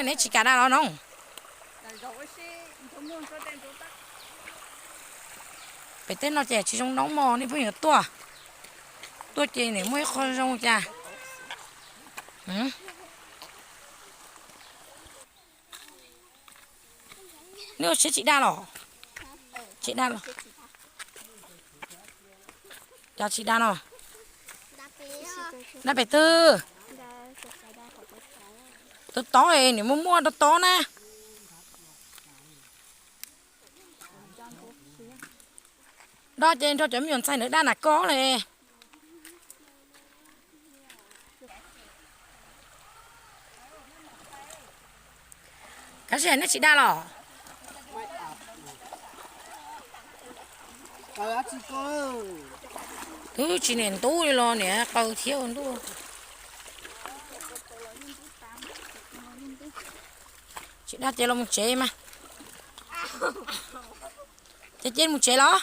Neb tsis kam da los no? Pem tej no ces tsis zoo noob mog, nej pheej yuav tuaj. Tuaj ces nim muaj ib qho zoo cas. Nej ua siab tsis da los? Tsis da los? Cas tsis da no? Da pem twg? Tob tob es, nim muaj muaj tob tob na. Da ces nrog cov me nyuam ntxhais ntawd da na koj li. Kab sis nej tsis da los? Twb tsis niam ntub li los niam qaws thiab ua ntuj. Tsis da ces los mus tsev mas. Ces cia mus tsev los?